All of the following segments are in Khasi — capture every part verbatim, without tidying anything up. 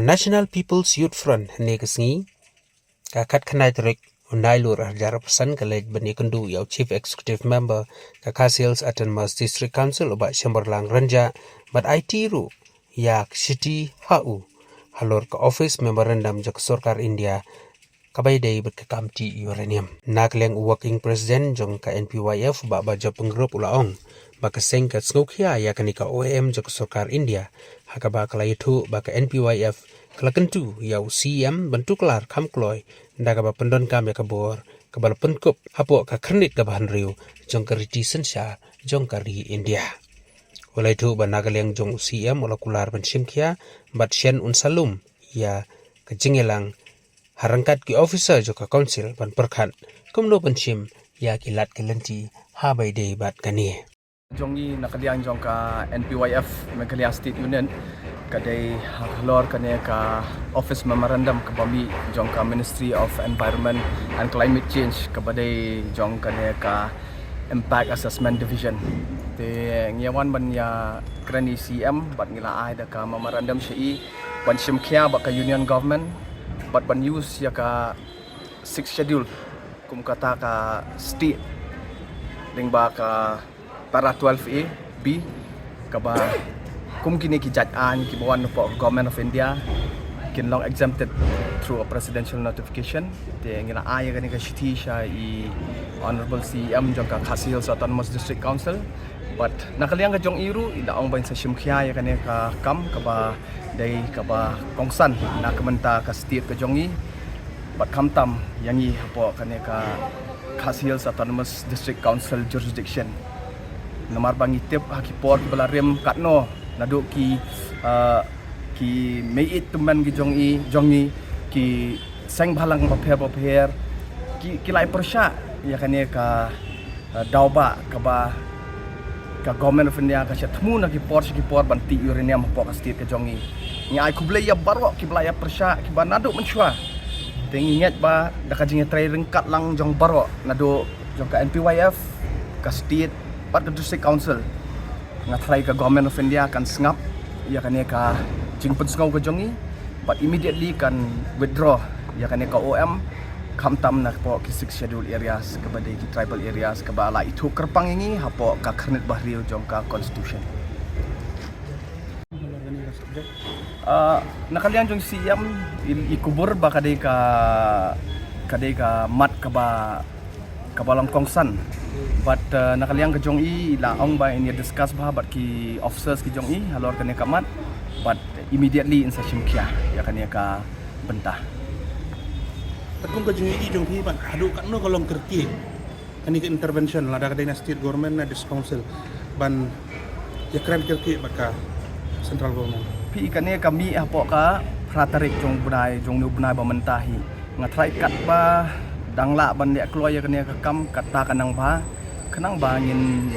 National People's Youth Front, ne ka sngi ka khatkhyndai tarik u Nailur arhajar arphew san ka leit ban ïakynduh ïa u Chief Executive Member ka Khasi Hills Autonomous District Council u Bah Shembarlang Rynjah bad aiti ruh ïa ka shithi ha u halor ka office memorandum jong ka sorkar India kaba ïadei bad ka kam tih uranium. Na ka liang u Working President jong ka N P Y F Bah Bajop Pyngrope u la ong ba ka seng ka sngewkhia ïa kane ka O M jong ka sorkar India ha kaba ka la ïathuh ba ka N P Y F ka la kyntu ïa u C M ban tuklar kham kloi da kaba pyndonkam ïa ka bor kaba la pynkup hapoh ka khyrnit kaba hynriew jong ka riti synshar jong ka ri India. U la ïathuh ba na ka liang jong u C M u la kular ban shimkhia bad shen un sa lum ïa ka jingïalang ha ryngkat ki officer jong ka council ban pyrkhat kumno ban shim ïa ki lad ki lynti ha ba ïadei bad kane. Jong ngi na ka liang jong ka N P Y F Meghalaya State Unit ka dei halor kane ka office memorandum kaba mih jong ka Ministry of Environment and Climate Change kaba dei jong kane ka Impact Assessment Division. Te ngi wan ban ïakren ïa u C M bad ngi la ai da ka memorandum sha i ban shimkhia bad ka Union Government bad ban use ïa ka Sixth Schedule kum kata ka state lyngba ka para twelve A B kaba kum kine ki jait aiñ kiba wan napoh Government of India kin long exempted through a presidential notification. Te ngi la ai ïa kane ka shithi sha i Honorable C M jong ka Khasi Hills Autonomous District Council. But na ka liang ka jong i ruh i la ong ba in sa shimkhia ïa kane ka kam kaba dei kaba kongsan na ka bynta ka state ka jong i bad khamtam ïa ngi hapoh kane ka Khasi Hills Autonomous District Council jurisdiction. Namar ba ngi tip ha ki por kiba la rim katno naduh ki, uh, ki meiit tymmen ki jong i jong ngi ki seng bhalang bapher bapher ki, ki la ïa pyrshah ïa kane ka, uh, daw ba kaba ka Government of India ka shah thmu na ki por sha ki por ban tih uranium hapoh ka state ka jong ngi. Ngi ai khublei ïa baroh kiba la ïa pyrshah kiba naduh mynshuwa. Te ngi ngeit ba da ka jingïatrei ryngkat lang jong baroh naduh jong ka N P Y F, ka state bad ka district council, nga tharai ka Government of India kan sngap ïa kane ka jingpynsngew ka jong ngi bad immediately kan withdraw ïa kane ka O M khamtam napoh ki Sixth Schedule areas kaba dei ki tribal areas kaba la ithuh kyrpang ïa ngi hapoh ka khyrnit bahri jong ka constitution. Ah, na ka liang jong i C M i, i kubur ba ka dei ka, ka dei ka mat kaba, kaba long kongsan. But, uh, na ka liang ka jong i la ong ba in ïa discuss bha bad ki officers ki jong i halor kane ka mat. But immediately in sa shimkhia ïa kane ka bynta. Katkum ka jingïohi jong phi bad haduh katno ka long kyrkieh kane ka intervention lada ka dei na state government na district council ban ïakren kyrkieh bad ka central government. Phi, kane ka mih hapoh ka phra tarik jong bnai, jong une u bnai ba mynta hi. Nga tharai katba dang lah ban leh kloi ïa kane ka kam kata ka nang bha. Khnang ba ngin,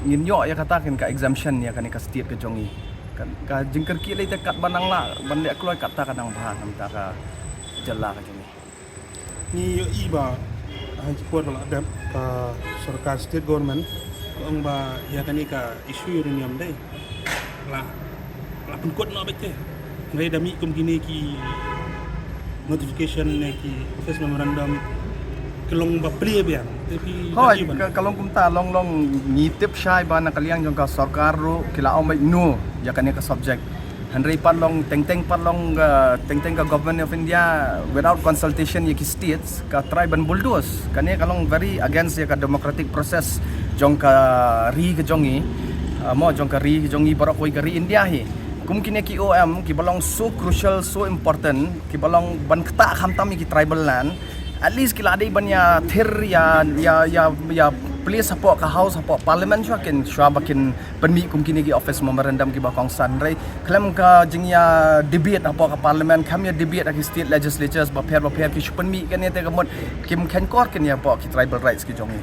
ngin ïoh ïa kata ka exemption ïa kane ka state ka jong i. Ka, ka jingkyrkieh lei te katba nang lah ban leh kloi kata ka nang bha namar ka jylla ka jong i. Ngi ïohi ba ha ki por ba la dep ka sorkar state government ka ong ba ïa kane ka issue uranium dei la, la pynkut noh beit te. Hynrei da mih kum kine ki notification ne ki office memorandum ki long ba plie biang. Te phi, hoi, ka, ka long kumta, long long ngi tip shai ba na ka liang jong ka sorkar ruh ki la ong beit no ïa kane ka subject. Hynrei pat long teng teng pat long, uh, teng teng ka Government of India without consultation ïa ki states ka try ban bulldoze. Kane ka long very against ïa ka democratic process jong ka ri ka jong i. Uh, mo jong ka ri ka jong i baroh kawei ka ri India hi. Kum kine ki O M kiba long so crucial, so important, kiba long ban ktah khamtam ïa ki tribal land. At least ki la dei ban ïa thir ïa, ïa, ïa, ïa place hapoh ka house, hapoh parliament shuwa kin, shuwa ba kin pynmih kum kine ki office memorandum kiba kongsan. Hynrei khlem ka jingïa debate hapoh ka parliament, khlem ïa debate ha ki state legislatures bapher bapher ki shu pynmih kane te ka mut kim kheiñkor kin ïa hapoh ki tribal rights ki jong i.